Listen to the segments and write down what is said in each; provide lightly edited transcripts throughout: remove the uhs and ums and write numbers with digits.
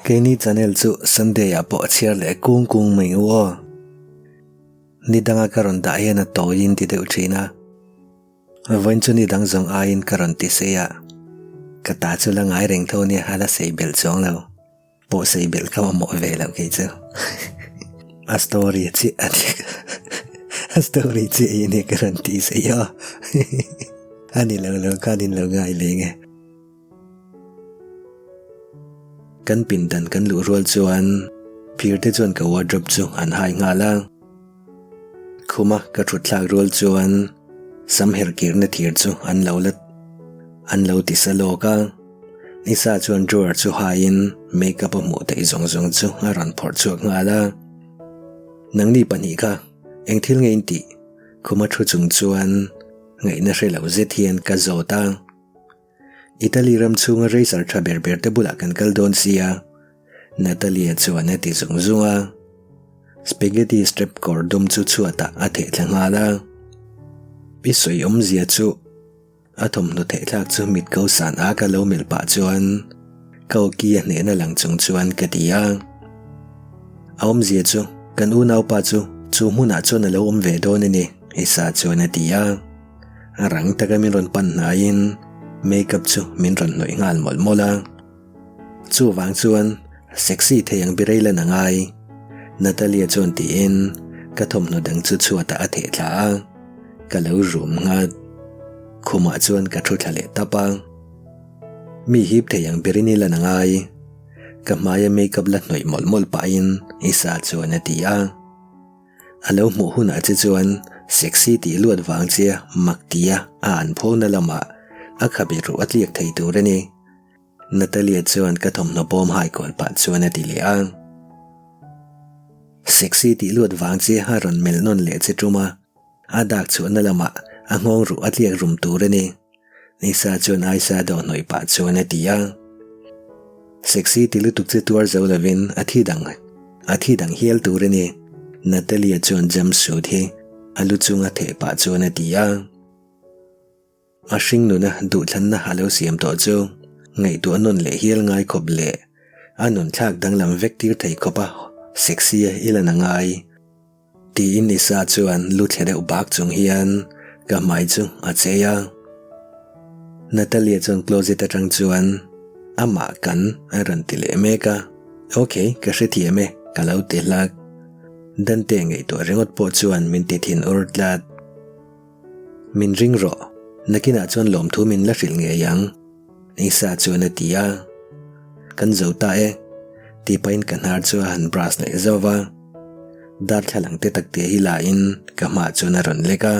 Keini channel chu Sunday ah pawh a chhiar leh kung kung mai u aw. Ni danga ka rawn dah hian a tawiin ti deuh thin a. Vawiin chu ni dang zawng aiin ka rawn ti sei a. Ka ta chu la ngai reng tho nia a la sei belh chuang lo. Pawh sei belh kha mamawh ve lo kei chu. A story chiah a ni a story chiah hi nia ka rawn ti sei a. A ni lo lo khan in lo ngai leng e. Kan pindan kan luh rual chuan phir te chuan ka wardrobe chu an hai nghal a. Khuma ka thut thlak rual chuan sam her kirna thir chu an lo la an lo ti sa lawk a. Isa chuan drawer chu haiin makeup a hmuh theih zawng zawng chu a rawn phawrh chhuak nghal a. Nangni pahnih kha eng thil nge in tih? Khuma thu chung chuan ngaihna hre lo zet hian ka zawt a. Italy ram chhunga racer tha ber ber te bulah kan kal dawn sia, Natalia chuan a ti zung zung a. Spaghetti strap kawr dum chu chhuatah a theh thla nghal a. I sawi awmzia chu a thawmhnaw theh thlak chu mit ko san a ka lo melh pah chuan ka awki a hnehna lang chung chuan ka ti a. A awmzia chu kan unaupa chu chu hmunah chuan a lo awm ve dawn a ni, Isa chuan a ti a. A rang taka min rawn pan hnaiin makeup chu min rawn hnawih nghal mawlh mawlh a. Chuvang chuan sexy thei ang birei lan a ngai, Natalia chuan tiin ka thawmhnaw dang chu chhuatah a theh thla a, ka lo rum nghat. Khumah chuan ka thu thla leh tap a. Mi hip thei ang birin i lan a ngai, ka hmaia makeup la hnawih mawlh mawlh pahin Isa chuan a ti a. A lo hmuh hunah che chuan sexy tih luat vang che mak tia a an phona lamah a khabe ruh a tliak thei tur a ni. Natalia chuan ka thawmhnaw bawm hai kual pah chuan a ti leh a. Sexy tih luat vang che a rawn melh nawn leh che tum a, a dak chhuahna lamah a nghawng ruh a tliak rum tur a ni. Nisa chuan aisa dawh hnawih pah chuan a ti a. Sexy ti lutuk che tuar zo lovin a thi dang a thi dang hial tur a ni, Natalia chuan jumpsuit hi a lu chunga theh pah chuan a ti a. A hring nuna duhthlanna a lo siam tawh chu ngaihtuah nawn leh hial ngai khawp leh a nun thlak danglam vek tir thei khawp a sexy a i lan a ngai. Tiin Isa chuan lu thle deuh bak chung hian ka hmai chu a chei a. Natalia chuan closet atang chuan amah kan a rawn ti leh mek a. Ok, ka hrethiam e, ka lo ti hlak. Dante ngaihtuah ringawt pawh chuan min ti thin ur tlat. Min ring rawh, nakinah chuan lawmthu min la hrilh ngei ang. Isa chuan a ti a, Kan zo ta e, tih pahin ka hnar chu a han brush leh zauh va. Darthlalang te tak te hi la in ka hmaah chuan a rawn lek a.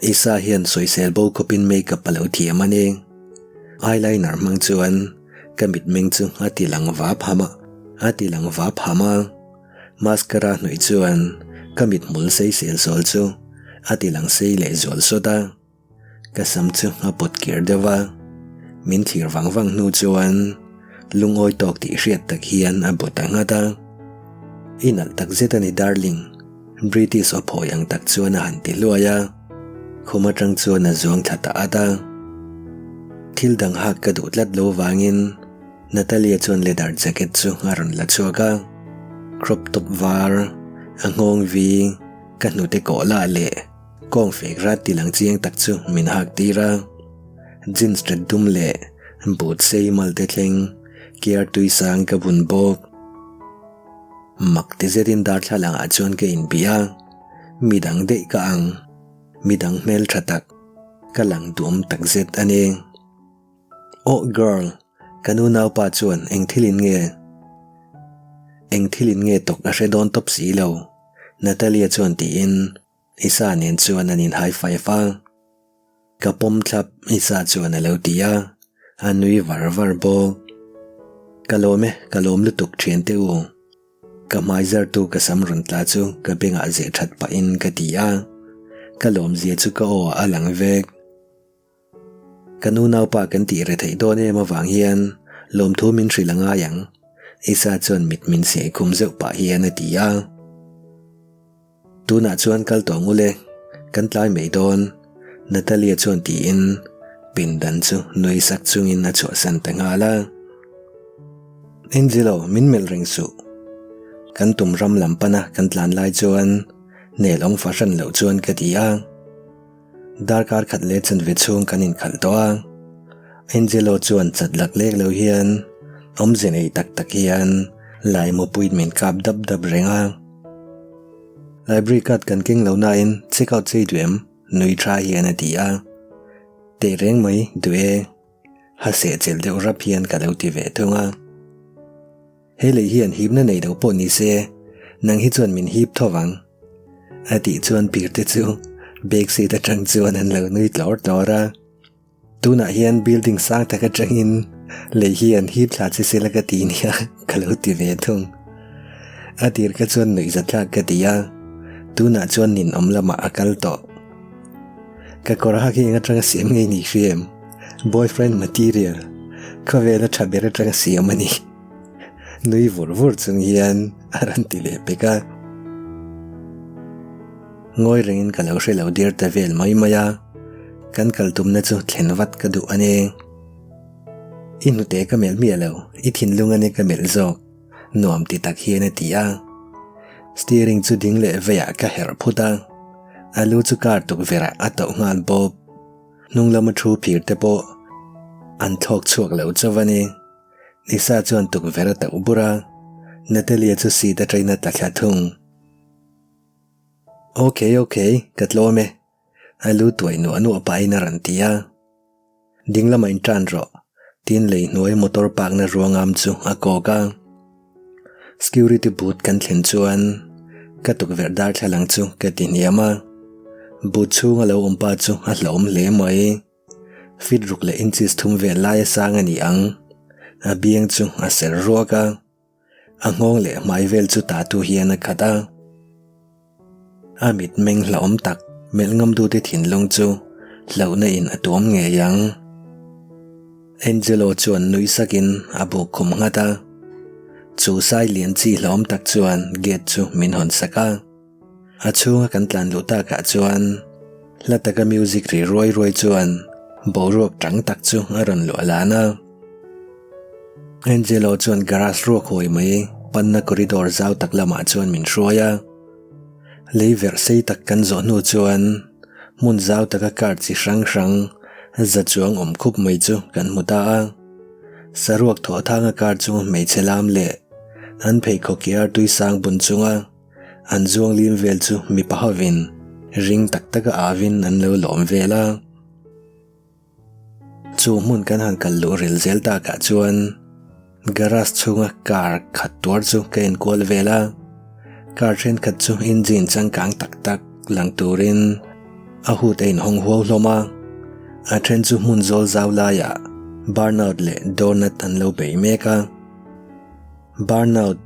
Isa hian sawisel bo khawpin makeup a lo thiam a ni. Eyeliner hmang chuan ka mitmeng chu a ti lang va pham a, a ti lang va pham a. Mascara hnawih chuan ka mithmul sei sel sawl chu a ti lang sei leh zual sawt a. Ka sam chu a pawt kir deuh a, min thlir vang vang hnu chuan lungawi tawk tih hriat tak hian a bu ta nghat a. I nalh tak zet a ni darling, British aw phawi ang tak chuan a han ti hluai a, khum atang chuan a zuang thla ta at a. Thil dang hak ka duh tlat lo vangin Natalia chuan leather jacket chu a rawn la chhuak a, crop top var, a nghawng vi, ka hnute kawh lah leh Kawng fek rat ti lang chiang tak chu min hak tir a, jeans ṭet dum leh boot sei mal te thleng kiar tui sang ka bun bawk. Mak ti zetin darthlalang ah chuan ka inbih a, midang daih ka ang, midang hmelṭha tak, ka lang duhawm tak zet a ni. Oh girl, ka nu naupa chuan eng thilin nge? Eng thilin nge tawk a hre dawn tawp si lo. Natalia chuan tiin Isa nen chuan an in high five a. Ka pawm thlap Isa chuan a lo ti a, a nui var var bawk. Ka lawm e, ka lawm lutuk thian te u. Ka hmai zartu ka sam rawn tla chu ka bengah zeh that pahin ka ti a, ka lawmzia chu ka aw ah a lang vek. Ka nu naupa kan tih re theih dawn em avang hian lawmthu min hrilh a ngai ang, Isa chuan mit min siai khum zeuh pah hian a ti a. Tunah chuan kal tawh ngul e, kan tlai mai dawn, Natalia chuan tiin pindan chu nui sak chungin a chhuahsan ta nghal a. Angelo, min melh reng suh. Kan tum ram lam pana kan tlan lai chuan nel awm fahran loh chuan ka ti a. Darkar khat leh chanve chhung kan inkhalh tawh a. Angelo chuan chat lak lek lo hian awmze nei tak tak hian laimu puiin min kap dap dap reng a. Library card kan keng lo nain check out chei duh em? Nui tha hian a ti a. Teh reng mai duh e. Ha seh chelh deuh rap hian ka lo ti ve thung a. He lei hian hipna nei lo pawh ni se, nang hi chuan min hip tho vang. A tih chuan Pirte chu back seat atang chuan an lo nui tlawr tlawr a. Tunah hian building sang tak atangin lei hi an hip thla che sela ka ti nia ka lo ti ve thung. A tir kha chuan nuihzathlak ka ti a, tunah chuan ninawm lamah a kal tawh. Ka kawr hak hi eng atanga siam ngei ni hria em? Boyfriend material, khawvela tha ber atanga siam a ni. Nui vur vur chung hian a rawn ti leh pek a. Ngawi rengin ka lo hre lo dir ta vel mai mai a, kan kal tumna chu thlen vat ka duh a ni. I hnute ka melh miah lo, i thinlung a ni ka melh zawk. Nuam ti tak hian a ti a. Steering chu ding leh veiah ka herh phut a. A lu chu car tukverh ah a tauh nghal bawk. Hnung lama thu phir te pawh an thlawk chhuak lo chauh a ni. Nisa chuan tukverh a tauh bur a, Natalia chu seat atangin a tla thla thung. Ok, ok, ka tlawm e. A lu tuai nuah nuah pahin a rawn ti a. Ding lamah in tan rawh, tiin lei hnuai motor park na ruangam chu a kawk a. Security booth kan thlen chuan ka tukverh darthlalang chu ka ti hniam a. Booth chhunga lo awm pa chu a hlauhawm hle mai. Feet ruk leh inches thum vel laia sang a ni ang. A biang chu a ser ruak a. A nghawng leh hmai vel chu tatu hian a khat a. A mit meng hlauhawm tak melh ngamtute thinlung chu hlauhna in a tuam ngei ang. Angelo chuan nui sakin a buk khum nghat a. Chu sai lian chi hlauhawm tak chuan gate chu min hawn sak a. A chhunga kan tlan luh takah chuan hla taka music ri ruai ruai chuan boruak tang tak chu a rawn luah lan a. Angelo chuan garage ruak huai mai panna corridor zau tak lamah chuan min hruai a. Lei verh sei tak kan zawh hnu chuan hmun zau taka car chi hrang hrang za chuang awm khup mai chu kan hmu ta a. Saruak thawh thanga car chu hmeichhe lam leh an pheikhawk ki artui sang bun chunga An zuang lim vel chu mipa hovin ring tak taka avin an lo lawm vel a. Chu hmun kan han kal luh ril zel takah chuan garage chhunga car khat tuar chu ka enkual vel a. Car thenkhat chu engine changkang tak tak lang turin a hood a inhawng huau hlawm a. A then chu hmun zawl zau laiah burnout leh donut an lo bei mek a. Burnout,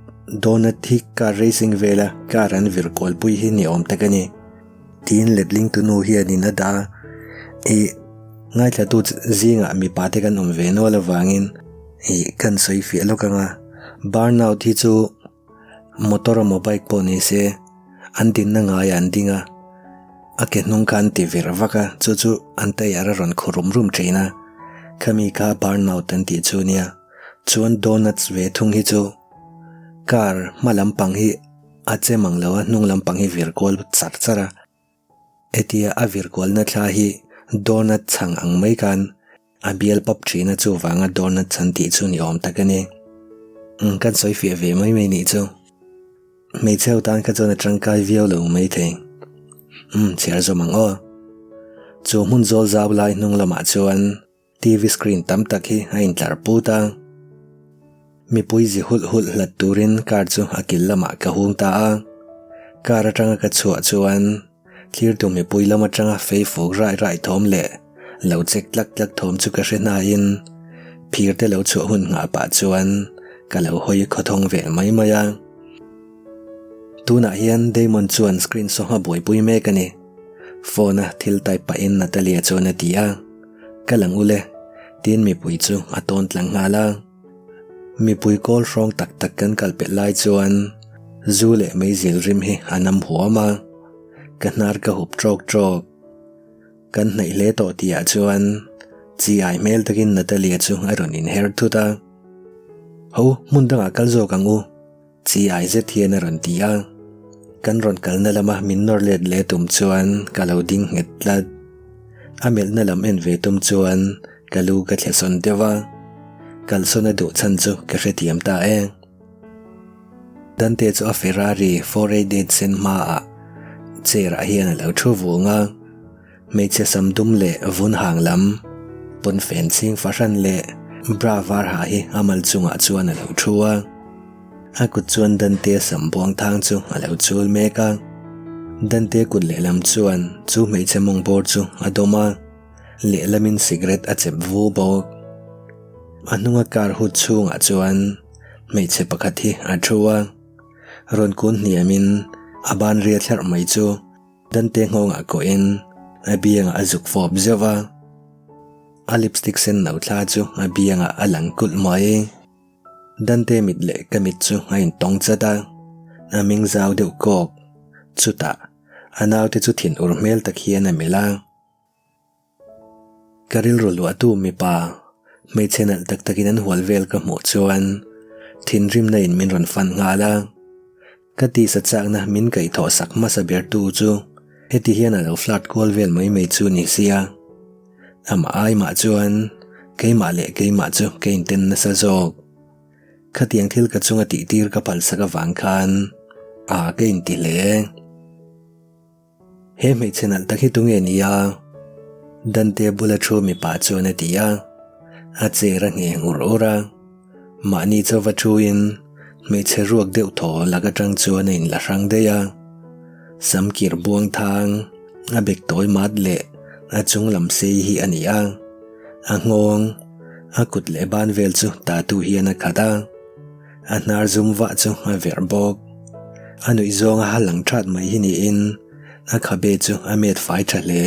Donut hi car racing vela car an vir kualpui hi ni awm tak a ni. Tiin letling tunu hianin a dah a, ih ngaithlatu zingah mipa te kan awm ve nual avangin ih kan sawi fiah lawk ang a. Burnout hi chu motor emaw bike pawh ni se an dinna ngaiah an ding a, a ke hnung kha an ti vir vak a, chu chu an tyre a rawn khu rum rum thin a, khami kha burnout an tih chu nia. Chuan donuts ve thung hi chu car hma lampang hi a che mang lo a, hnung lampang hi vir kual char char a. Hetia a vir kualna thla hi donut chhang ang mai khan a bial pap thin a, chuvanga donut chhan tih chu ni awm tak a ni. Umm kan sawi fiah ve mai mai nih chu. Hmeichhe ho tan kha chuan a tangkai viau lo mai thei. Umm chhiar zawm ang aw. Chu hmun zawl zau lai hnung lamah chuan. TV screen tam tak hi a intlar put a, mipui zi hulh hulh hlat turin car chu a kil lamah ka hung ta a. Car atanga ka chhuah chuan thlirtu mipui lam atanga fei fuk rai rai thawm leh lo chek tlak tlak thawm chu ka hre hnaiin phir te lo chhuah hun nghah pah chuan ka lo hawi khawthawng vel mai mai a. Tunah hian Damon chuan screen sawngha buaipui mek a ni. Phone a thil type pahin Natalia chuan a ti a. Ka lang ule, tiin mipui chu a tawn tlang nghal a. Mipui kawl hrawng tak tak kan kal pelh lai chuan zu leh meizil rim hi a nam huam a. Ka hnar ka hup trawk trawk. Kan hnaih hle tawh tihah chuan chi ai hmel takin Natalia chu a rawn inher thut a. Ho, hmun dangah kal zawk ang u, chi ai zet hian a rawn ti a. Kan rawn kalna lama min nawr let leh tum chuan ka lo ding nghet tlat. A melhna lam en ve tum chuan ka lu ka thle sawn deuh a. Kalsawn a duh chhan chu ka hrethiam ta e. Dante chu a Ferrari 488 sen hmaah chair ah hian a lo thu vung a. Hmeichhe sam dum leh vun hang lam, pawnfen chhing fahran leh bra var ha hi a mal chungah chuan a lo thu a. A kut chuan Dante sam buang thang chu a lo chul mek a. Dante kut lehlam chuan chu hmeichhe mawng bawr chu a dawm a, lehlamin cigarette a chep vu bawk. A hnunga car hut chhungah chuan hmeichhe pakhat hi a thu a, rawn kun hniamin a ban ria thlerh mai chu. Dante nghawngah kawhin a biangah a zuk fawp zeuh a, a lipstick sen no thla chu a biangah a lang kulh mai. Dante mit leh ka mit chu a intawng chat a, a ming zau deuh kawk. Chutah a naute chu thinur hmel tak hian a melh a. Ka rilru luahtu mipa hmeichhe nalh tak takin an hual vel ka hmuh chuan thinrimna in min rawn fan nghal a. Ka tisa chakna min kaihthawh sak hmasa bertu chu heti hian a lo flirt kual vel mai mai chu ni sia. Amah ai mah chuan keimah leh keimah chu ka inten nasa zawk. Khatiang thil ka chunga tihtir ka phalsak avang khan a ka inti hle. He hmeichhe nalh tak hi tunge ni a? Dante bula thu mipa chuan a ti a, a chair a ngheng ur ur a. Mahni chauva thuin hmeichhe ruak deuh thaw lak atang chuan a inla hrang daih a. Samkir buang thang, a bek tawi mat leh a chung lam sei hi a ni a. A nghawng, a kut leh ban vel chu tattoo hian a khat a. A hnar zum vah chu a verh bawk. A nuih zawng a ha lang that mai hi niin a khabe chu a met fai tha hle.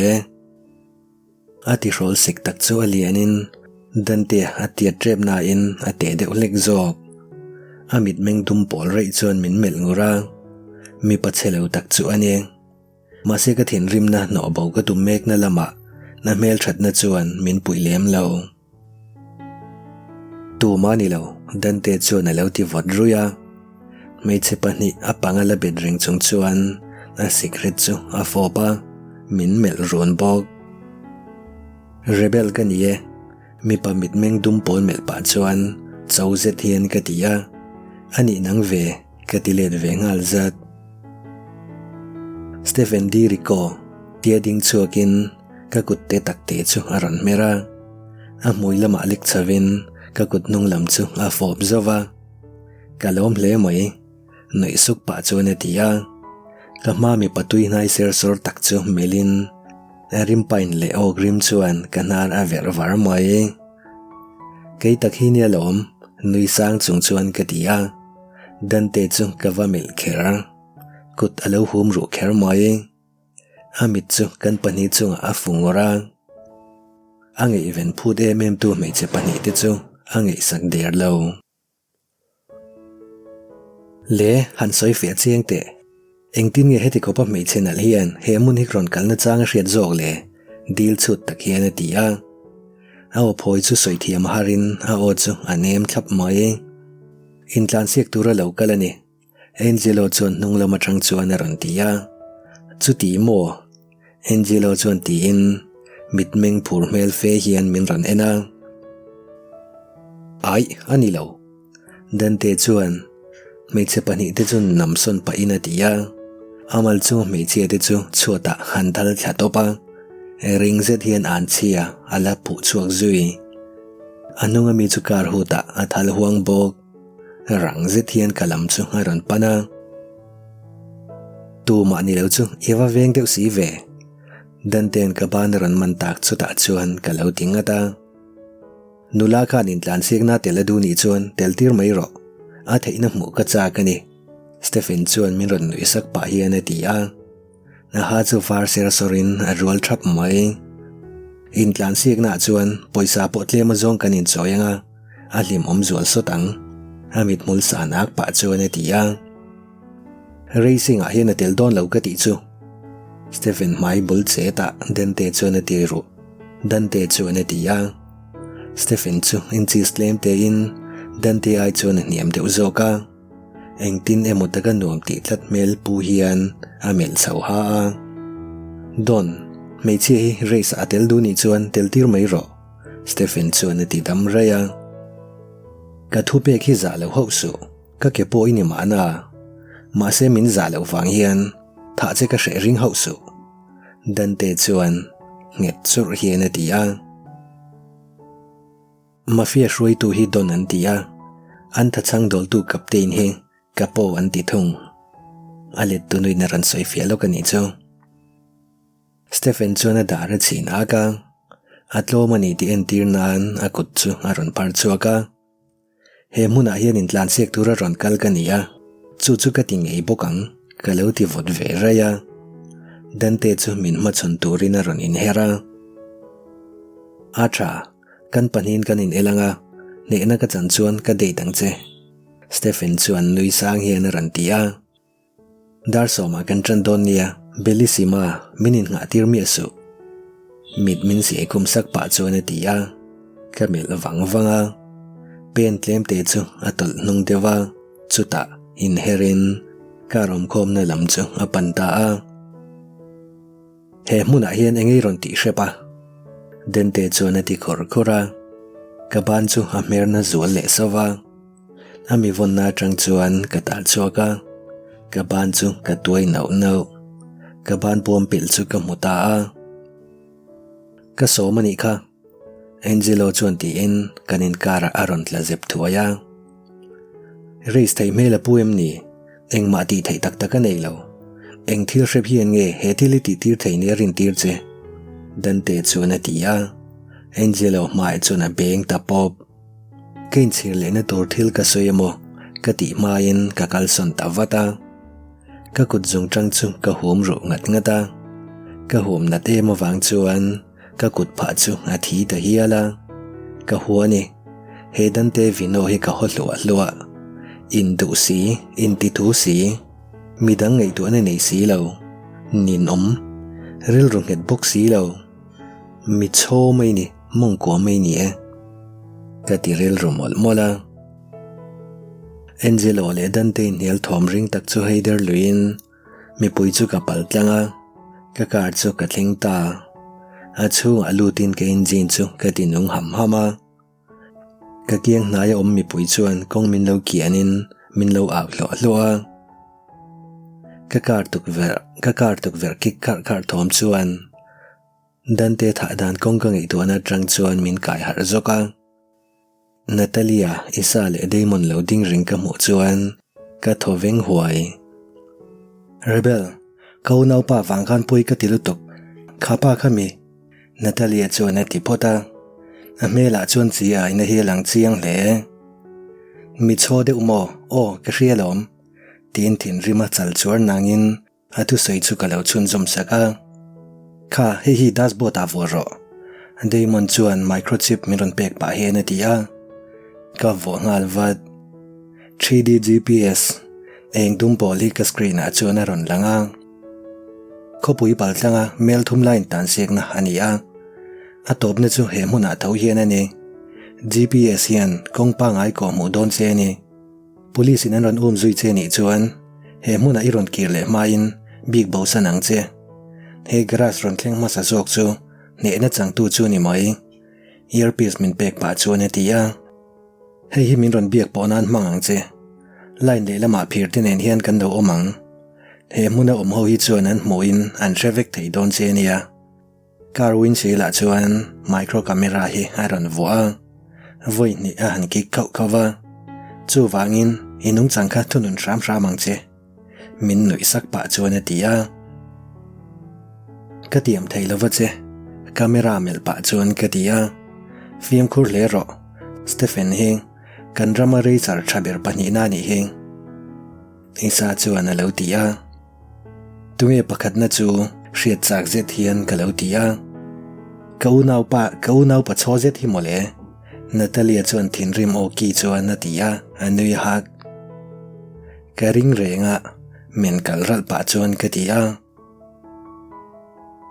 A tihrawl sek tak chu a lianin Dante a tiat tep nain a teh deuh hlek zawk. A mitmeng dum pawl reih chuan min melh ngur a, mipa chhe lo tak chu a ni. Mahse ka thinrimna hnawh bo ka tum mekna lamah na hmelthatna chuan min puih lem lo. Tuma ni lo, Dante chuan a lo ti vawt ruih a. Hmeichhe pahnih a panga la bet reng chung chuan a sikret chu a fawp a, min melh run bawk. Rebel ka ni e, mipa mitmeng dum pawl melh pah chuan cho zet hian ka ti a, a nih nang ve ka ti let ve nghal zat. Stephen Di Ricco tia ding chhuakin Ka kut te tak te chu a rawn hmer a, a hmui lamah lek chhovin ka kut hnung lam chu a fawp zauh va. Ka lawm hle mai, nuih suk pah chuan a ti a. Ka hma mipa tui hnai ser sawr tak chu melhin a rim pain leh awk rim chuan ka hnar a verh var mai. Kei tak hi nia lawm, nui sang chung chuan ka ti a. Dante chu ka va melh kher, kut a lo hum ruh kher mai. A mit chu kan pahnih chungah a fu ngawrh a, a ngaihven phut em em tu hmeichhe pahnih te chu a ngaihsak der lo. Le, han sawi fiah chiang teh. Engtin nge heti khawpa hmeichhe nalh hian he hmun hi rawn kalna chang a hriat zawk le? Dil chhut tak hian a ti a. A aw phawi chu sawi thiam harin a aw chu a nem thlap mai. Intlansiak tura lo kal a ni. Angelo chuan hnung lam atang chuan a rawn ti a, Chuti maw? Angelo chuan tiin mitmeng phur hmel fe hian min rawn en a. Aih, a ni lo. Dante chuan hmeichhe pahnihte chu namsawn pahin a ti a, a mal chunga hmeichhia te chu chhuatah han thal thla tawp a, ring zet hian an chhia a la phuh chhuak zui. A hnunga mi chu car hutah a thal huang bawk. Rang zet hian ka lam chu a rawn pan a. Tumah ni lo chu i va veng deuh si ve. Dante'n ka ban a rawn man tak chutah chuan ka lo ti ngat a. Nula khan intlansiakna tel a duh nih chuan tel tir mai rawh. A theihna hmuh ka chak a ni. Stephen chuan min rawn nuih sak pah hian a ti a. A ha chu var ser sawrin a rual thap mai. Intlansiaknaah chuan pawisa pawh tlem azawng kan inchawi ang a, a hlimawm zual sawt ang, a mithmul san ak pah chuan a ti a. Racing-ah hian a tel dawn lo ka tih chu. Stephen hmai bul chetah Dante chuan a ti ruh. Dante chuan a ti a. Stephen chu inchis tlem tein. Dante ai chuan a hniam deuh zawk a, engtin emaw taka nuam tih tlat hmel pu hian a melh chho ha a. Don, hmeichhia hi race ah a tel duh nih chuan tel tir mai rawh, Stephen chuan a ti dam raih a. Ka thupek hi zah lo hauh suh, ka ke pawh i ni mahna. Mahse min zah loh vang hian thah che ka hreh ring hauh suh, Dante chuan nghet churh hian a ti a. Mafia hruaitu hi Don an ti a, an thachhang dawltu Captain hi Capo an ti thung. A let tunuin a rawn sawi fiah lawk a nih chu. Stephen chuan a dar a chhin ak a, a tlawm a ni tih entir nan a kut chu a rawn phar chhuak a. He hmunah hian intlansiak tura rawn kal ka ni a, chu chu ka ti ngei bawk ang, ka lo ti vawt ve raih a. Dante chu min hmachhawn turin a rawn inher a. A tha, kan pahnihin kan in el ang a, hnehna ka chan chuan ka date ang che, Stephen chuan nui sang hian a rawn ti a. Dar sawmah kan ṭan dawn nia, Bellissima, min innghah tir miah suh. Mit min siai khum sak pah chuan a ti a, ka melh vang vang a. Pen tlem te chu a tawlh hnung deuh a, chutah inherin car awmkhawmna lam chu a pan ta a. He hmunah hian eng ei rawn tih hrep a? Dente chuan a ti khawr khawr a, ka ban chu a hmerna zual leh sauh va. A mi vawnna atang chuan ka tal chhuak a, ka ban chu ka tuai nauh nauh. Ka ban puam pilh chu ka hmu ta a. Ka sawm a nih kha. Angelo chuan tiin kan inkarah a rawn tla zep thuai a. Race theih hmel a pu em ni? Engmah tih theih tak tak a nei lo. Eng thil hrep hian nge he thil hi tih tir thei nia rintir che? Dante chuan a ti a. Angelo hmaiah chuan a beng ta pawp. Ka inchhir lehna tur thil ka sawi emaw ka tih hmain ka kalsawn ta vat a. Ka kut zungchang chu ka hum ruh ngat ngat a. Ka hum nat em avang chuan ka kut phah chu a thi ta hial a. Ka hua ni. He Dante Vino hi ka haw hluah hluah. Induh si, intithu si, midang ngaihtuahna nei si lo, ninawm, rilru nghet bawk si lo. Mi chhaw mai ni, mawngkua mai ni e. Ka ti rilru mawlh mawlh a. Angelo leh Dante hnial thawm ring tak chu hei der luiin mipui chu ka pal tlang a, ka car chu ka thleng ta. A chhungah lutin ka engine chu ka ti nung ham ham a. Ka kiang hnaia awm mipui chuan kawng min lo kianin min lo au hluah hluah a. Ka car tukverh ka car tukverh kik kharh kharh thawm chuan Dante thah dan kawng ka ngaihtuahna atang chuan min kai harh zawk a. Natalia, Isa leh Damon lo ding reng ka hmuh chuan ka thaw veng huai. Rebel, ka unaupa vang khan pawi ka ti lutuk, kha pa kha mi? Natalia chuan a ti phawt a, a hmelah chuan chi a aina hi a lang chiang hle. Mi chhaw deuh maw? Aw, ka hria alawm. Tiin thinrim a chal chuar nangin a thusawi chu ka lo chhunzawm sak a. Kha, hei hi dashboard ah vuah rawh. Damon chuan microchip min rawn pek pah hian a ti a. Ka vuah nghal vat. 3D GPS eng dum pawl hi ka screen ah chuan a rawn lang a. Khawpui pal tlanga mel thum lai intansiakna a ni a, a tawpna chu he hmunah tho hian a ni. GPS hian kawng pangngai kawh hmuh dawn che a ni. Police in an rawn um zui che nih chuan he hmunah i rawn kir leh hmain bik bosan ang che. He garage rawn thleng hmasa zawk chu hnehna changtu chu ni mai. Earpiece min pek pah chuan a ti a. Hei hi min rawn biak pawh nan hmang ang che. Line lehlamah phir te nen hian kan lo awm ang. He hmuna awm ho hi chuan an hmuhin an hre vek thei dawn che nia. Car windshield ah chuan micro camera hi a rawn vuah a, vawi hnih a han kik khauh khauh va. Chuvangin i nungchang kha thunun hram hram ang che. Min nuih sak pah chuan a ti a. Ka tiam thei lova che, camera melh pah chuan ka ti a. Fimkhur hle rawh, Stephen hi kan rama racer tha ber pahnihna a nih hi. Isa chuan a lo ti a. Tunge pakhatna chu hriat chak zet hian ka lo ti a. Ka unaupa, ka unaupa chhaw zet hi mawle. Natalia chuan thinrim aw ki chuan a ti a, a nui hak. Ka ring reng a, men kal ralh pah chuan ka ti a.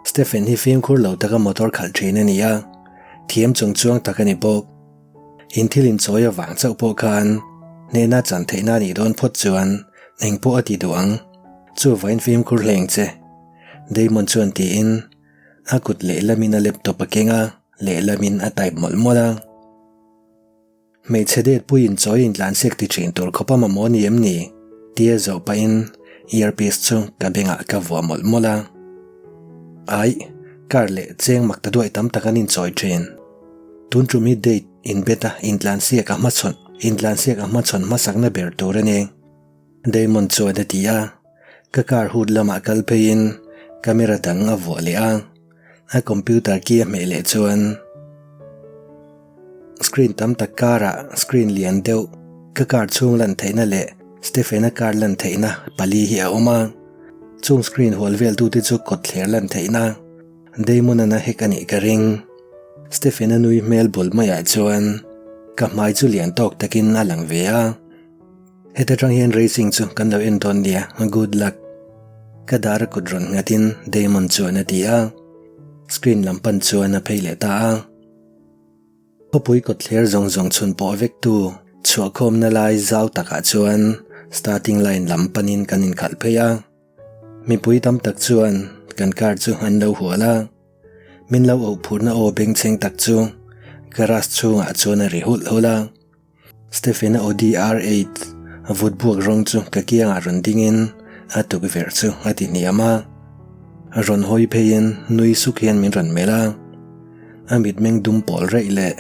Stephen hi fimkhur lo taka motor khalh thin a ni a, thiam chung chuang tak a ni bawk. In thil inchawi avang chauh pawh khan hnehna chan theihna a nih dawn phawt chuan eng pawh a ti duh ang. Chuvain fimkhur hleng che. Damon chuan tiin a kut lehlamin a laptop a keng a, lehlamin a type mawlh mawlh a. Hmeichhe det puiin chawi intlansiak ti thin tur khawp a mamawh ni em ni? tia zawh pahin earpiece chu ka bengah ka vuah mawlh mawlh a. Aih, car leh cheng mak ta duai tam tak an inchawi thin. Tun tum hi date inbet a intlansiak a hmachhawn intlansiak a hmachhawn hmasakna ber tur a ni. Damon chuan a ti a, ka car hood lamah kal pheiin camera dang a vuah leh a, a computer key a hmeh leh chuan screen tam tak karah screen lian deuh ka car chhung lan theihna leh Stephen-a car lan theihna pali hi a awm a, chung screen hual vel tute chu kawtthler lan theihna Damon-an a hack a nih ka ring. Stephen-a nui hmel bul maiah chuan ka hmai chu lian tawk takin a lang ve a. Heta tang hian racing chu kan lo en dawn nia, good luck. Ka dar a kut rawn nghatin Damon chuan a ti a, screen lam pan chuan a phei leh ta a. Khawpui kawtthler zawng zawng chhun pawh vek tu chhuahkhawmna lai zau takah chuan starting line lam panin kan inkhalh phei a. Mipui tam tak chuan kan car chu an lo hual a, min lo auh phurna aw bengchheng tak chu garage chhungah chuan a ri hulh hulh a. Stephen-a Audi R8 vut buak rawng chu ka kiangah rawn dingin a tukverh chu a ti hniam a. Rawn hawi pheiin nui suk hian min rawn melh a. A mitmeng dum pawl raih leh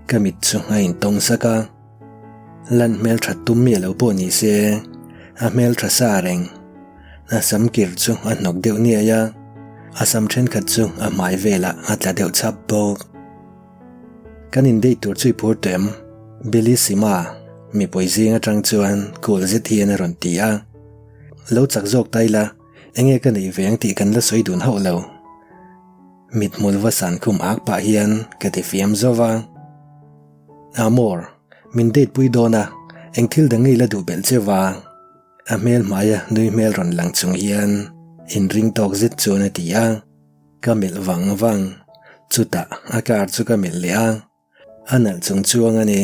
ka mit chu a intawng sak a. Lan hmel that tum miah lo pawh ni se a hmel tha sa reng. A sam kir chu a hnawk deuh niai a, a sam thenkhat chu a hmai velah a tla deuh chhap bawk. Kan indate tur chu i phur tawh em? Bellissima, mipui zing atang chuan cool zet hian a rawn ti a. Lo chak zawk ta ila, enge ka neih ve ang tih kan la sawi dun hauh lo. Mithmul va san khum ak pah hian ka ti fiam zauh va. Amor, min date pui dawn a, eng thil dang nge i la duh belh che va? A hmel hmaia nui hmel rawn lang chung hian inring tawk zet chuan a ti a. Ka melh vang vang, chutah a car chu ka melh leh a, a nalh chung chuang a ni.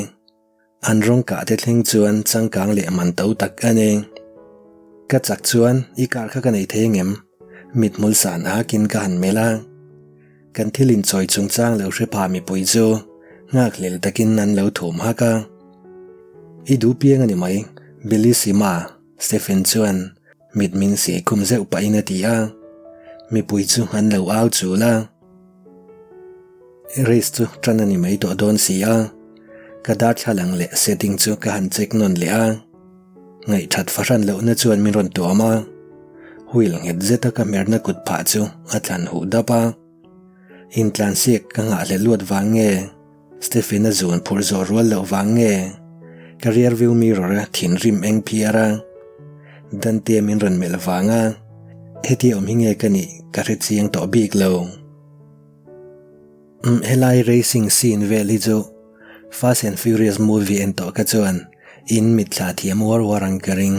An rawng kah te thleng chuan changkang leh man to tak a ni. Ka chak chuan i car kha ka nei thei angem? Mithmul san akin ka han melh a. Kan thil inchawi chungchang lo hre pha mipui chu nghakhlel takin an lo thum hak a. I duh piang a ni mai, Bellissima, Stephen chuan Mit min sih khum zeuh pahin a ti a, mipui chu an lo au chul a. Race chu tan a ni mai tawh dawn si a, ka darthlalang leh setting chu ka han check nawn leh a. Ngaihthat fahran lohna chuan min rawn tuam a, wheel nghet zeta ka hmerna kut phah chu a thlan huh dap a. Intlansiak ka nghahhlelh luat vang nge? Stephen-a zun phurh zawh rual loh vang nge ka rear view mirror a thinrim eng phiar a, Dante min rawn melh vang a, hetia awm hi nge ka nih ka hre chiang tawh bik lo. Umm helai racing scene vel hi chu Fast and Furious movie en tawh kha chuan in mitthla thiam uar uar ang ka ring.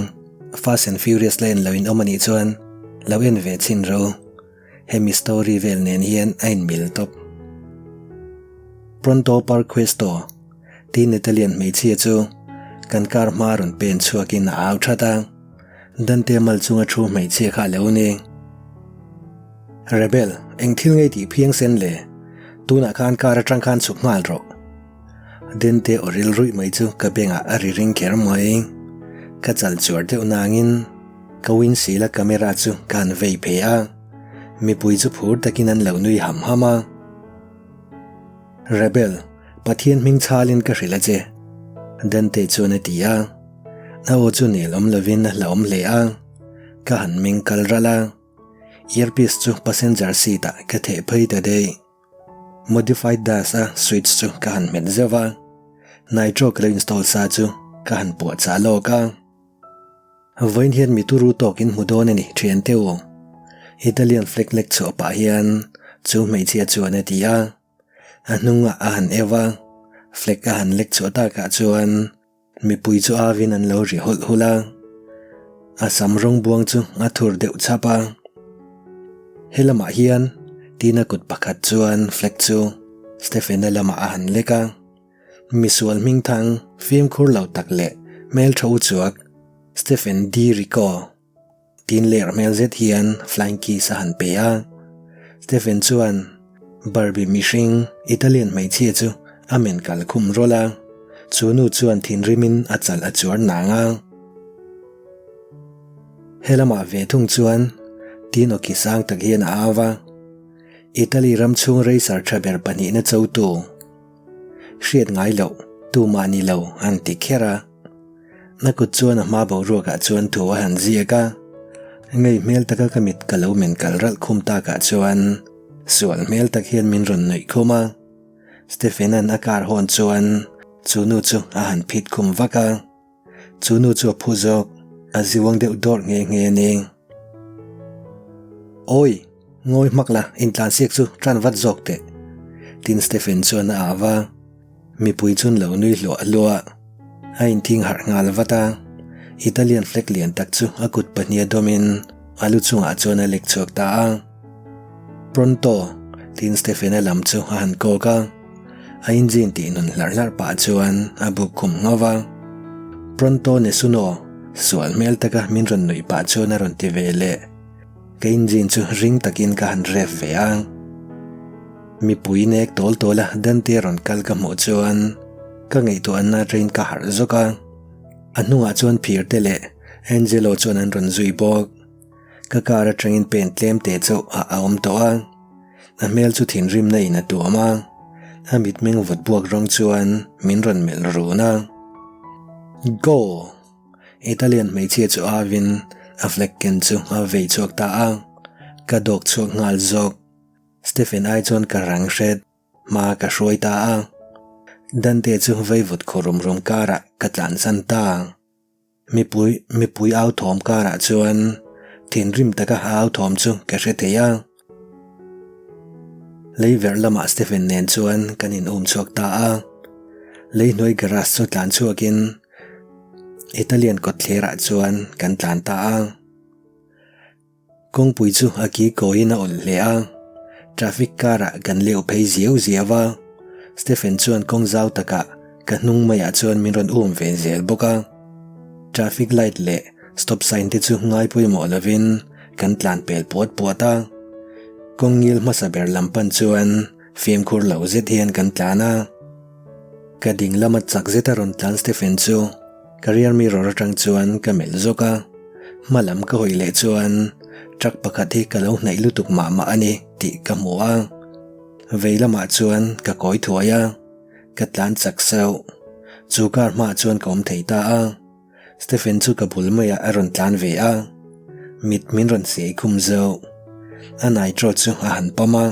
Fast and Furious la en lo in awm anih chuan lo en ve chhin ro. Hemi story vel nen hian a inmil tawp. Pronto per questo tiin Italian hmeichhia chu kan car hma rawn pen chhuakin a au that a, Dante mal chunga thu hmeichhia kha a lo ni. Rebel, eng thil ngei tih phiang sen le? Tunah khan car atang khan chhuk nghal rawh. Dante aw ril ruih mai chu ka bengah a ri ring kher mai. Ka chal chuar deuh nangin. Ka windshield a camera chu ka han vei phe a, mipui chu phur takin an lo nui ham ham a. Rebel, Pathian hming chhalin ka hrilh a che, Dante chuan a ti a. A aw chu nel awm lovin a hlauhawm hle a, ka han meng kal ralh a. Earpiece chu passenger seat ah ka theh phei ta daih. Modified dash a switch chu ka han hmet zeuh va, nitro ka lo install sa chu ka han puahchah lawk a. Vawiin hian mi turu tawkin hmu dawn a ni thiante u. Italian flag lek chhuah pah hian chu hmeichhia chuan a ti a. A hnungah a han eu a, flag a han lek chhuah takah chuan mipui chu avin an lo ri hawlh hawlh a. A sam rawng buang chu a thur deuh chhap a. He lamah hian tiin a kut pakhat chuan flag chu Stephen-a lamah a han lek a. Misual hmingthang fimkhur lo tak leh hmeltha uchuak Stephen D. Rico Tin ler hmel zet hian flying kiss a han pe a. Stephen chuan Barbie mihring Italian hmeichhia chu a men kal khum rawlh a, chu nu chuan thinrimin a chal a chuar nang a. Helamah ve thung chuan tin awki sang tak hian a au a, Italy ram chhung racer tha ber pahnihna chotu hriat ngai loh tumah ni lo an ti kher a. Na kut chuan a hma boruakah chuan thu a han ziak a, ngei hmel taka ka mit ka lo men kal ralh khum takah chuan sual hmel tak hian min rawn nuih khum a. Stephen-a'n a car hawn chuan chu nu chu a han phit khum vak a, chu nu chu a phu zawk, a ziuang deuh dawrh nghe nghe a ni. Awi! Ngawi hmak la, intlansiak chu tan vat zawk teh, tin Stephen chuan a au va. Mipui chun lo nui hluah hluah. A inthing harh nghal vat a, Italian flag lian tak chu a kut pahniha dawmin a lu chungah chuan a lek chhuak ta a. Pronto! tiin Stephen-a lam chu a han kawk a. A engine tih nun hlarh hlarh pah chuan a buk khum ngho va. Pronto nessuno! Sual hmel taka min rawn nuih pah chuan a rawn ti ve leh. Ka engine chu ring takin ka han rev ve a. Mipui nek tawl tawl a Dante rawn kal ka hmuh chuan ka ngaihtuahna train ka harh zawk a, a hnungah chuan phirte leh Angelo chuan an rawn zui bawk. Ka car atangin pen tlem te chauh a awm tawh a, a hmel chu thinrimna in a tuam a, a mitmeng vut buak rawng chuan min rawn melh run a. Go! Italian hmeichhia chu avin a flag ken chu a vei chhuak ta a, ka dawk chhuak nghal zawk. Stephen ai chuan ka rang hret, hma ka hruai ta a. Dante chu veivut khaw rum rum karah ka tlansan ta. Mipui, mipui au thawm karah chuan thinrim taka a au thawm chu ka hre thei a. Lei verh lamah Stephen nen chuan kan in um chhuak ta a. Lei hnuai garage chu tlan chhuakin Italian kawtthlerah chuan kan tlan ta a. Kawngpui chu a ki kawiin a awlh hle a, traffic car-ah kan leu phei ziau ziau a, Stephen chuan kawng zau takah ka hnung maiah chuan min rawn um ve zel bawk a. Traffic light leh stop sign te chu ngai pawimawh lovin kan tlan pel puat puat a, kawng ngil hmasa ber lam pan chuan fimkhur lo zet hian kan tlan a. Ka ding lama chak zeta rawn tlan Stephen chu Ka rear mirror atang chuan ka melh zawk a, hma lam ka hawi leh chuan truck pakhat hi ka lo hnaih lutuk mah mah a ni tih ka hmu a. Vei lamah chuan ka kawi thuai a, ka tlan chak sauh. Chu car hmaah chuan ka awm thei ta a, Stephen chu ka bul maiah a rawn tlan ve a, mit min rawn siai khum zauh. A nitro chu a han pam a.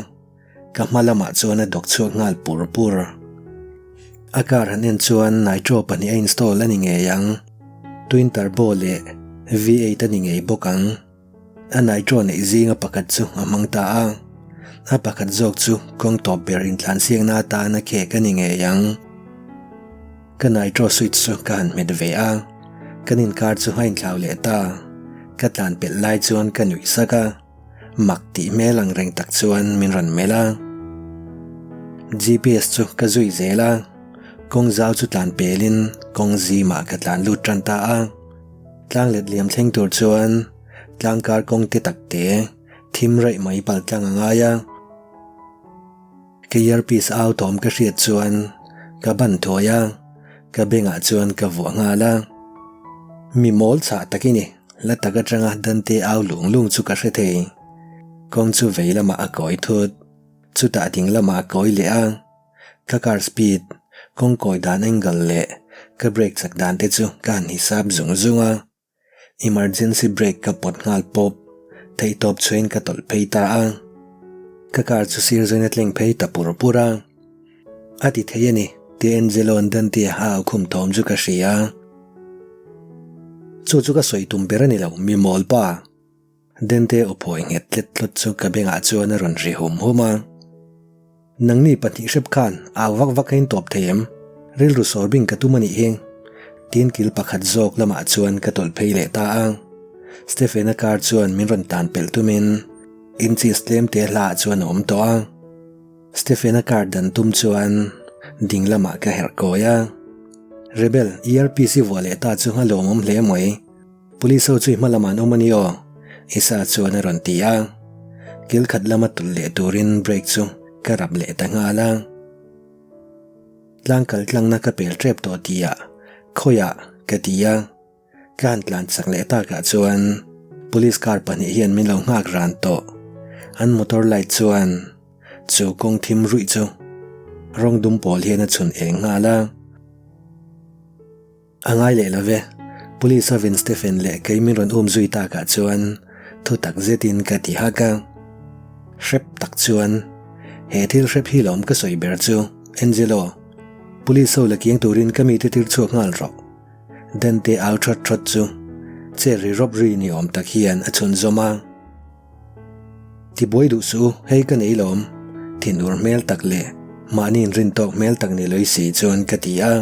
Ka hma lamah chuan a dawk chhuak nghal pur pur. A car han en chuan nitro pahnih a install a ni ngei ang. Twin turbo leh V8 a ni ngei bawk ang. A nitro neih zinga pakhat chu a hmang ta a. A pakhat zawk chu kawng tawp ber intlansiakna atana khek a ni ngei ang. Ka nitro switch chu ka han hmet ve a. Kan inkar chu a inthlau leh ta. Ka tlan pelh lai chuan ka nuih sak a. Mak tih hmel ang reng tak chuan min rawn melh a. GPS chu ka zui zel a, kawng zau chu tlan pelin kawng zimah ka tlan lut tan ta a. Tlang let liam thleng tur chuan tlang kar kawng te tak te thim raih mai pal tlang a ngai a. Ka earpiece au thawm ka hriat chuan ka ban thuai a, ka bengah chuan ka vuah nghal a. Mi mawl chhah tak i ni, la tak atanga Dante au lung lung chu ka hre thei. Kawng chu vei lamah a kawi thut, chutah ding lamah a kawi leh a. Ka car speed, kawng kawi dan angle leh ka brake chak dan te chu ka han hisap zung zung a. Emergency brake ka pawt nghal pawp, theihtawp chhuain ka tawlh phei ta a. Ka car chu sir zawn a tleng phei ta pur pur a. A ti thei a ni, tia Angelo-a'n Dante-a a au khum thawm chu ka hria. Chu chu ka sawi tum ber a ni lo, mi mawl pa. Dente aw phawi nghet tlet tlut chu ka bengah chuan a rawn ri hum hum a. Nangni pahnih hrep khan au vak vak a intawp thei em? Rilru sawr bing ka tum a nih hi. Tin kil pakhat zawk lamah chuan ka tawlh phei leh ta a. Stephen-a car chuan min rawn tan pelh tumin inches tlem te hlaah chuan a awm tawh a. Stephen-a car dan tum chuan. ding lamah ka herh kawi a. Rebel, earpiece i vuah leh ta chu a lawmawm hle mai. Police ho chu i hma lamah an awm a ni aw, Isa chuan a rawn ti a. Kil khat lama tawlh leh turin brake chu ka rap leh ta nghal a. Tlang kal tlangna ka pel tep tawh tihah khawiah ka ti a. Ka han tlan chak leh takah chuan police car pahnih hian min lo nghak ran tawh. An motor light chuan chu kawng thim ruih chu rawng dum pawl hian a chhun eng nghal a. A ngai leh lo ve, Police hovin Stephen leh kei min rawn um zui takah chuan thu tak zetin ka ti hak a. Hrep tak chuan he thil hrep hi lawm ka sawi ber chu, Angelo, Police ho la kiang turin ka mite tir chhuak nghal rawh. Dante au thawt thawt chu che ri rawp ri ni awm tak hian a chhunzawm a. Tibuai duh suh u, hei ka nei lawm, thinur hmel tak leh mahni inrin tawk hmel tak ni lawih si chuan ka ti a.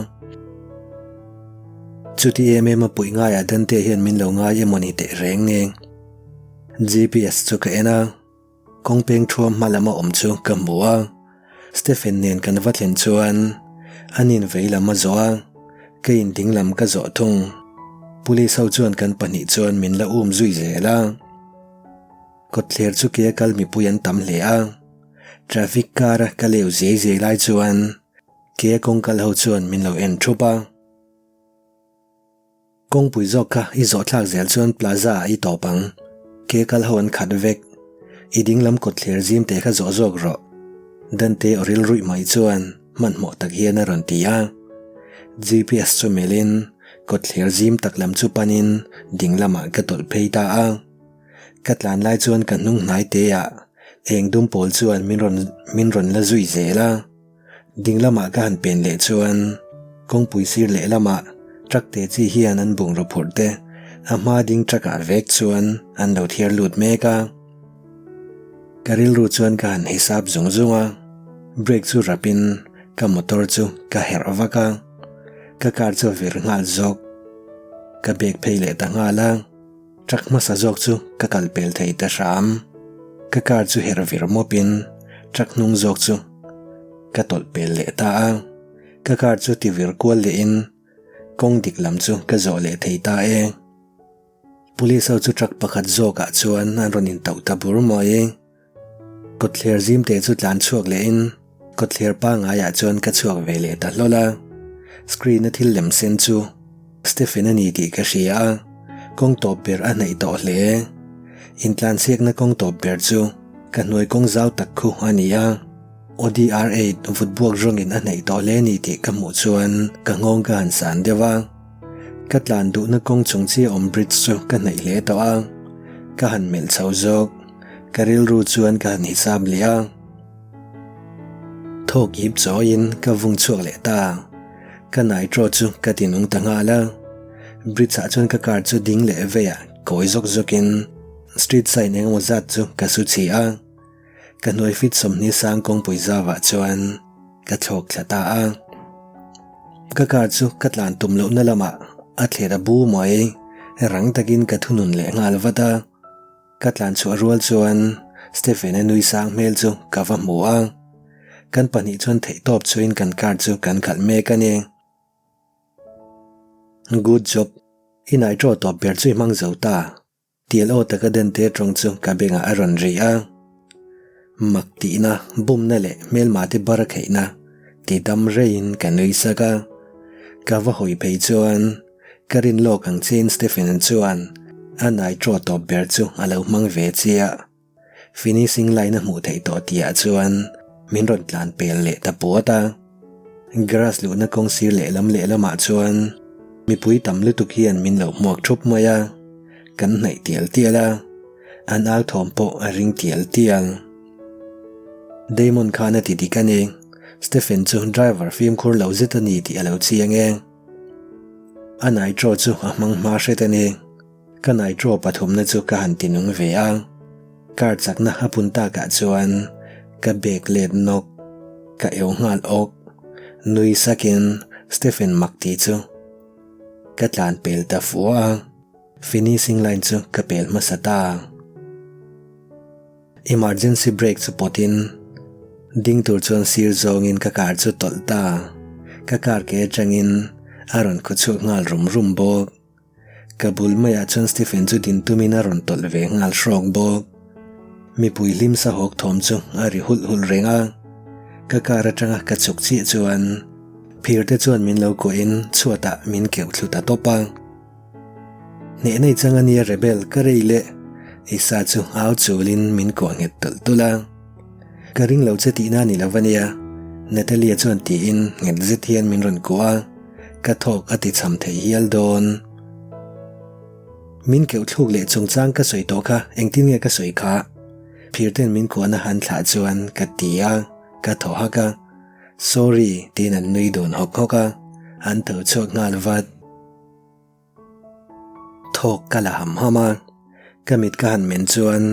Chuti em em a puih ngaiah Dante hian min lo ngai emaw ni teh reng nge. GPS chu ka en a. Kawng peng thuam hma lama awm chu ka hmu a, Stephen nen kan va thlen chuan an in vei lam a zawh a, ka in ding lam ka zawh thung. Police ho chuan kan pahnih chuan min la um zui zel a. Kawtthler chu ke a kal mipui an tam hle a, traffic car a ka leu zei zei lai chuan ke a kawng kal ho chuan min lo en thup a. Kawngpui zawk kha i zawh thlak zel chuan plaza ah i tawp ang. Ke kal ho an khat vek. I ding lam kawtthler zim te kha zawh zawk rawh. Dante aw ril ruih mai chuan hmanhmawh tak hian a rawn ti a. GPS chu melhin kawtthler zim tak lam chu panin ding lamah ka tawlh phei ta a. Ka tlan lai chuan ka hnung hnai te ah eng dum pawl chuan min rawn min rawn la zui zel a. Ding lamah ka han pen leh chuan kawngpui sir leh lamah truck te chi hian an bungraw phurh te a hma ding truck ah vek chuan an lo thiar lut mek a. Ka rilru chuan ka han hisap zung zung a, brake chu rap in ka motor chu ka herh vak a, ka car chu a vir nghal zawk. Ka bag phei leh ta nghal a. Truck hmasa zawk chu ka kal pel thei ta hram. Ka car chu her vir mawpin truck hnung zawk chu ka tawlh pel leh ta a. Ka car chu ti vir kual lehin kawng dik lam chu ka zawh leh thei ta e. Police ho chu truck pakhat zawkah chuan an rawn intauh ta bur mai. Kawtthler zim te chu tlan chhuak lehin kawtthler pangaiah chuan ka chhuak ve leh ta hlawl a. Screen a thil lem sen chu Stephen a ni tih ka hria a, kawng tawp ber a hnaih tawh hle. Intlansiakna kawng tawp ber chu ka hnuai kawng zau tak khu a ni a. Audi R8 vut buak rawngin a hnaih tawh hle ni tih ka hmuh chuan ka nghawng ka han san deuh a. Ka tlan duhna kawng chung chiah awm bridge chu ka hnaih hle tawh a, ka han melh chho zawk. Ka rilru chuan ka han hisap leh a. Thawk ip chawiin ka vung chhuak leh ta. Ka nitro chu ka ti nung ta nghal a. Bridge ah chuan ka car chu ding leh veiah kawi zawk zawkin street sign engemaw zat chu ka su chhi a. Ka hnuai fit 20 sang kawngpui zauah chuan ka thlawk thla ta a. Ka car chu ka tlan tum lohna lamah a thler a bu mai. Rang takin ka thunun leh nghal vat a. Ka tlan chhuah rual chuan Stephen-a nui sang hmel chu ka va hmu a, kan pahnih chuan theihtawp chuin kan car chu kan khalh mek a ni. Good job, i nitro tawp ber chu i hmang zo ta, tial aw taka Dante tawng chu ka bengah a rawn ri a. Mak tihna, bumna leh hmelma te bar a kheihna ti dam reiin ka nui sak a, ka va hawi phei chuan Ka rin lawk ang chiin Stephen chuan a nitro tawp ber chu a lo hmang ve chiah. Finishing line a hmuh theih tawh tihah chuan min rawn tlan pel leh ta puat a. Grass luhna kawng sir lehlam lehlamah chuan mipui tam lutuk hian min lo hmuak thup mai a. Kan hnaih tial tial a, an au thawm pawh a ring tial tial. Damon khan a ti dik a ni, Stephen chu driver fimkhur lo zet a ni tih a lo chiang e. A nitro chu a hmang hma hret a ni. Ka nitro pathumna chu ka han ti nung ve a. Car chakna a pun takah chuan ka bag let nawk. Ka eu nghal awk. Nui sakin Stephen mak tih chu ka tlan pel ta fua a. Finishing line chu ka pel hmasa ta. Emergency brake chu pawtin ding tur chuan sir zawngin ka car chu tawlh ta. Ka car ke atangin a rawn khaw chhuak nghal rum rum bawk. Ka bul maiah chuan Stephen chu din tumin a rawn tawlh ve nghal hrawk bawk. Mipui hlim sahawk thawm chu a ri hulh hulh reng a. Ka car atanga ka chhuk chiah chuan phir te chuan min lo kuahin chhuatah min keuh thlu ta tawp a. Hneh nei chang a nia Rebel ka rei leh Isa chu au chulin min kuah nghet tulh tulh a. Ka ring lo che tihna a ni lo va nia, Natalia chuan tiin nghet zet hian min rawn kuah a, ka thawk a ti cham thei hial dawn. Min keuh thluk leh chungchang ka sawi tawh kha engtin nge ka sawi kha? Phirten min kuahna han thlah chuan ka ti a, ka thaw hak a. Sorry tiin an nui dun hawk hawk a, an tho chhuak nghal vat. Thawk ka la ham ham a, ka mit ka han men chuan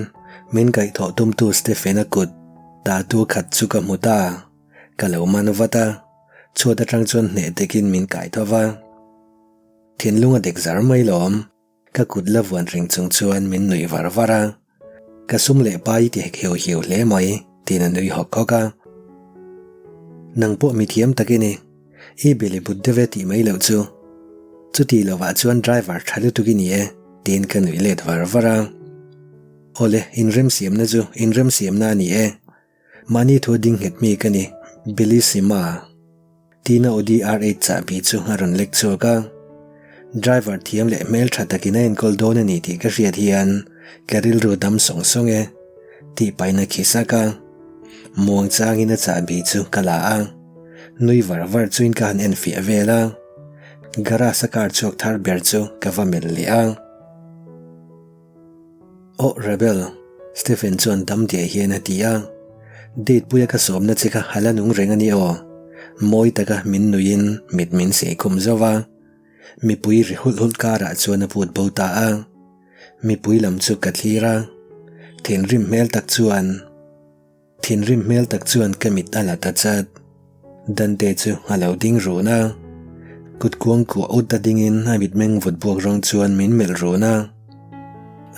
min kaihthawh tumtu Stephen-a kut tatu khat chu ka hmu ta, ka lo man vat a, chhuat atang chuan hneh takin min kai tho va. Thinlung a dek zar mai lawm, ka kut la vuan reng chung chuan min nuih var var a. Ka sum leh pai i ti hek hiau hiau hle mai, tiin a nui hawk hawk a. Nang pawh mi thiam tak i ni. I beli but deuh e tih mai loh chu. Chuti lovah chuan driver tha lutuk i ni e, tiin ka nuih let var var a. Awle, inremsiamna chu inremsiamna a ni e. Mahni thu ding nghet mi ka ni, Bellissima. Tina Audi R8 chahbi chu a rawn lek chhuak a. Driver thiam leh hmel tha takin a enkawl dawn a ni tih ka hriat hian ka rilru dam sawng sawng e, tih pahin a khi sak a. Muang changin a chahbi chu ka la a, nui var var chuin ka han enfiah vel a. Garage a car chhuak thar ber chu ka va melh leh a. Aw Rebel, Stephen chuan dam diai hian a ti a. Date puia ka sawmna che kha a la nung reng a ni aw. Mawi taka min nuiin mit min sei khum zauh a. Mipui ri hulh hulh karah chuan a put bo ta a. Mipui lam chu ka thlir a. Thinrim hmel tak chuan. Thinrim hmel tak chuan ka mit a la ta chat. Dante chu a lo ding run a. Kut kuang kuah ut a dingin a mitmeng vut buak rawng chuan min melh run a.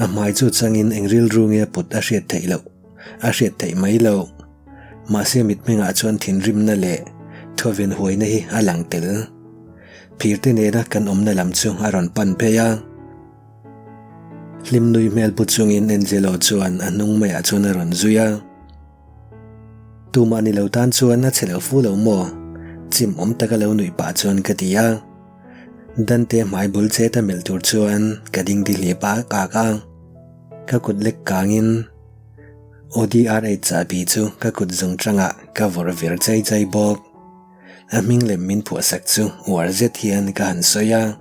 A hmai chu changin eng rilru nge a put a hriat theih loh, a hriat theih mai loh. Mahse mitmengah chuan thinrimna leh thawven huaina hi a lang tel. Phirte nena kan awmna lam chu a rawn pan phei a. Hlim nui hmel pu chungin Angelo chuan a hnung maiah chuan a rawn zui a. Tumah ni lo tan chuan a che lo fu lo maw? Chim awm taka lo nuih pah chuan ka ti a. Dante hmai bul chet a melh tur chuan ka ding di hlip a kak a. Ka kut lek kangin Audi R8 chahbi chu ka kut zung tangah ka vawrh vir chai chai bawk. A hming lem min phuahsak chu uar zet hian ka han sawi a.